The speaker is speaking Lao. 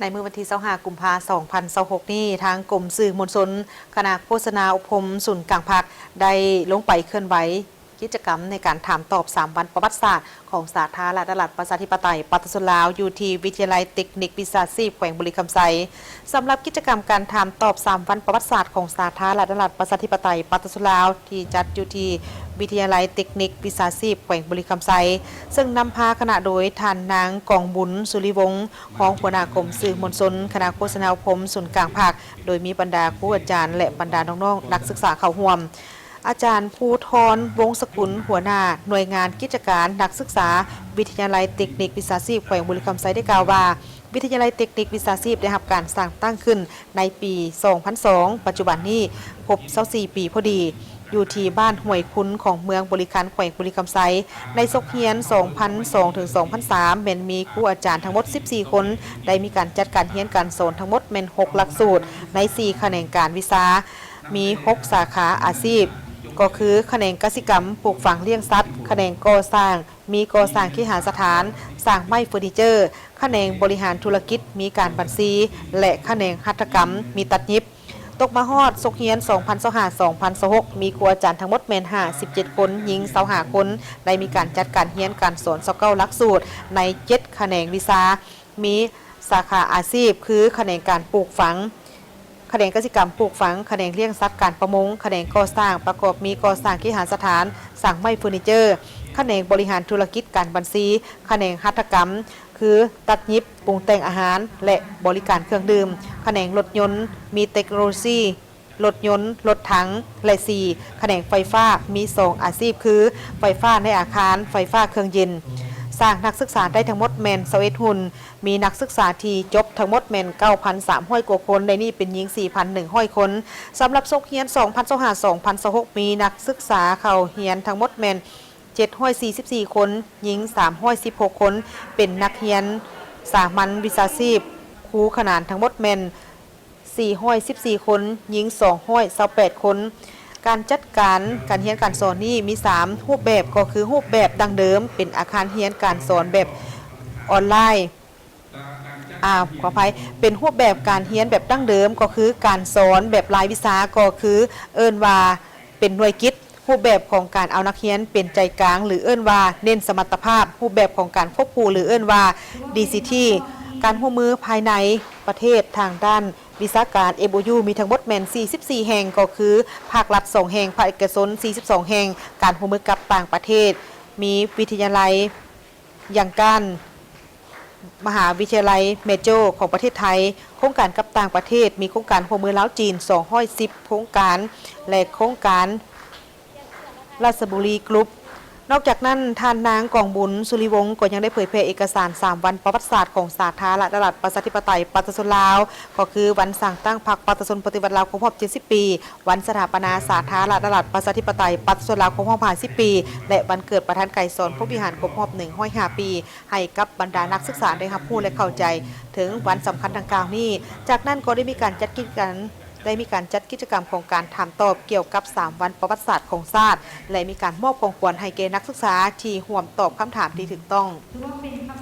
ໃນມື້ວັນທີຊາວຫ້າ ກຸມພາ ສອງພັນຊາວຫົກນີ້, ທາງກົມສື່ມວນຊົນ, ຄະນະໂຄສະນາອົບຮົມສູນກາງພັກ ໄດ້ລົງໄປເຄື່ອນໄຫວກິດຈະກຳໃນການຖາມຕອບສາມວັນປະຫວັດສາດຂອງສາທາລະນະລັດ ປະຊາທິປະໄຕ ປະຊາຊົນລາວ ຢູ່ທີ່ວິທະຍາໄລເຕັກນິກວິຊາຊີບ ແຂວງບໍລິຄຳໄຊ. ສຳລັບກິດຈະກຳການຖາມຕອບສາມວັນປະຫວັດສາດຂອງສາທາລະນະລັດ ປະຊາທິປະໄຕ ປະຊາຊົນລາວ ທີ່ຈັດຢູ່ທີ່ວິທະຍາໄລເຕັກນິກວິຊາຊີບ ແຂວງບໍລິຄຳໄຊ, ເຊິ່ງນຳພາຄະນະໂດຍທ່ານນາງ ກອງບຸນ ສຸລິວົງ ຮອງຫົວໜ້າກົມສື່ມວນຊົນ ຄະນະໂຄສະນາອົບຮົມສູນກາງພັກ, ໂດຍມີບັນດາຄູອາຈານ ແລະ ບັນດານ້ອງໆນັກສຶກສາເຂົ້າຮ່ວມ. ອາຈານ ພູທອນ ວົງສະກຸນ ຫົວໜ້າໜ່ວຍງານກິດຈະການນັກສຶກສາ ວິທະຍາໄລເຕັກນິກວິຊາຊີບ ແຂວງບໍລິຄຳໄຊ ໄດ້ກ່າວວ່າ, ວິທະຍາໄລເຕັກນິກວິຊາຊີບໄດ້ຮັບການສ້າງຕັ້ງຂຶ້ນໃນປີສອງພັນສອງ, ປັດຈຸບັນນີ້ຄົບຊາວສີ່ປີພໍດີ, ຢູ່ທີ່ບ້ານຫ້ວຍຄຸນ ຂອງເມືອງບໍລິຄັນ ແຂວງບໍລິຄຳໄຊ. ໃນສົກຮຽນສອງພັນສອງ ເຖິງ ສອງພັນສາມ ແມ່ນມີຄູອາຈານທັງໝົດສິບສີ່ຄົນ, ໄດ້ມີການຈັດການຮຽນການສອນທັງໝົດແມ່ນຫົກຫຼັກສູດ ໃນສີ່ຂະແໜງການວິຊາ, ມີຫົກສາຂາອາຊີບ ກໍຄື ຂະແໜງກະສິກຳ, ປູກຝັງລ້ຽງສັດ, ຂະແໜງກໍ່ສ້າງ, ມີກໍ່ສ້າງເຄຫະສະຖານ, ສ້າງໄມ້ເຟີນີເຈີ, ຂະແໜງບໍລິຫານທຸລະກິດ, ມີການບັນຊີ ແລະ ຂະແໜງຫັດຖະກຳ, ມີຕັດຫຍິບ. ຕົກມາຮອດສົກຮຽນສອງພັນຊາວຫ້າ ສອງພັນຊາວຫົກ ມີຄູອາຈານທັງໝົດແມ່ນຫ້າສິບເຈັດຄົນ, ຍິງຊາວຫ້າຄົນ, ໄດ້ມີການຈັດການຮຽນການສອນຊາວເກົ້າຫຼັກສູດ ໃນເຈັດຂະແໜງວິຊາ, ມີສາຂາອາຊີບ ຄື ຂະແໜງການປູກຝັງ, ຂະແໜງກະສິກຳປູກຝັງ, ຂະແໜງລ້ຽງສັດການປະມົງ, ຂະແໜງກໍ່ສ້າງ ປະກອບມີກໍ່ສ້າງເຄຫະສະຖານ, ສ້າງໄມ້ເຟີນີເຈີ, ຂະແໜງບໍລິຫານທຸລະກິດການບັນຊີ, ຂະແໜງຫັດຖະກຳ ຄື ຕັດຫຍິບ, ປຸງແຕ່ງອາຫານ ແລະ ບໍລິການເຄື່ອງດື່ມ, ຂະແໜງລົດຍົນ ມີເຕັກໂນໂລຊີລົດຍົນ, ລົດຖັງ ແລະ ສີ່ ຂະແໜງໄຟຟ້າ ມີສອງອາຊີບ ຄື ໄຟຟ້າໃນອາຄານ, ໄຟຟ້າເຄື່ອງເຢັນ. ສ້າງນັກສຶກສາໄດ້ທັງໝົດແມ່ນຊາວເອັດຮຸ່ນ, ມີນັກສຶກສາທີ່ຈົບທັງໝົດແມ່ນເກົ້າພັນສາມຮ້ອຍກວ່າຄົນ, ໃນນີ້ເປັນຍິງສີ່ພັນໜຶ່ງຮ້ອຍຄົນ. ສຳລັບສົກຮຽນສອງພັນຊາວຫ້າ ສອງພັນຊາວຫົກ ມີນັກສຶກສາເຂົ້າຮຽນທັງໝົດແມ່ນ ເຈັດຮ້ອຍສີ່ສິບສີ່ຄົນ, ຍິງສາມຮ້ອຍສິບຫົກຄົນ, ເປັນນັກຮຽນສາມັນວິຊາຊີບຄູຂະໜານທັງໝົດແມ່ນສີ່ຮ້ອຍສິບສີ່ຄົນ, ຍິງສອງຮ້ອຍຊາວແປດຄົນ. ການຈັດການການຮຽນການສອນນີ້ມີສາມຮູບແບບ, ກໍຄືຮູບແບບດັ້ງເດີມ ເປັນອາຄານຮຽນການສອນແບບອອນລາຍ, ອາ ຂໍອະໄພ, ເປັນຮູບແບບການຮຽນແບບດັ້ງເດີມ ກໍຄືການສອນແບບລາຍວິຊາ ກໍຄືເອີ້ນວ່າເປັນໜ່ວຍກິດ, ຮູບແບບຂອງການເອົານັກຮຽນເປັນໃຈກາງ ຫຼື ເອີ້ນວ່າເນັ້ນສະມັດຕະພາບ, ຮູບແບບຂອງການຄວບຄູ່ ຫຼື ເອີ້ນວ່າ ດີຊີທີ. ການຮ່ວມມືພາຍໃນປະເທດທາງດ້ານວິຊາການ ເອັມໂອຢູ ມີທັງໝົດແມ່ນສີ່ສິບສີ່ແຫ່ງ ກໍຄື ພາກລັດສອງແຫ່ງ, ພາກເອກະຊົນສີ່ສິບສອງແຫ່ງ, ການຮ່ວມມືກັບຕ່າງປະເທດ ມີວິທະຍາໄລ ຍັງການ ມະຫາວິທະຍາໄລເມໂຈຂອງປະເທດໄທ, ໂຄງການກັບຕ່າງປະເທດ, ມີໂຄງການຮ່ວມມືລາວ-ຈີນສອງຮ້ອຍສິບໂຄງການ ແລະ ໂຄງການລາຊະບູລີກຣຸບ. ນອກຈາກນັ້ນ, ທ່ານນາງ ກອງບຸນ ສຸລິວົງ ກໍຍັງໄດ້ເຜີຍແຜ່ເອກະສານສາມວັນປະຫວັດສາດຂອງສາທາລະນະລັດ ປະຊາທິປະໄຕ ປະຊາຊົນລາວ, ກໍຄື ວັນສ້າງຕັ້ງພັກປະຊາຊົນປະຕິວັດລາວຄົບຮອບເຈັດສິບປີ, ວັນສະຖາປະນາສາທາລະນະລັດ ປະຊາທິປະໄຕ ປະຊາຊົນລາວຄົບຮອບຫ້າສິບປີ ແລະ ວັນເກີດປະທານໄກສອນ ພົມວິຫານ ຄົບຮອບໜຶ່ງຮ້ອຍຫ້າປີ ໃຫ້ກັບບັນດານັກສຶກສາໄດ້ຮັບຮູ້ ແລະ ເຂົ້າໃຈເຖິງວັນສຳຄັນດັ່ງກ່າວນີ້. ຈາກນັ້ນກໍໄດ້ມີການຈັດກິດກັນ ໄດ້ມີການຈັດກິດຈະກຳຂອງການຖາມຕອບກ່ຽວກັບສາມວັນປະຫວັດສາດຂອງຊາດ ແລະ ມີການມອບຂອງຂວັນໃຫ້ແກ່ນັກສຶກສາທີ່ຮ່ວມຕອບຄຳຖາມທີ່ຖືກຕ້ອງ. ຖືວ່າເປັນຄຳ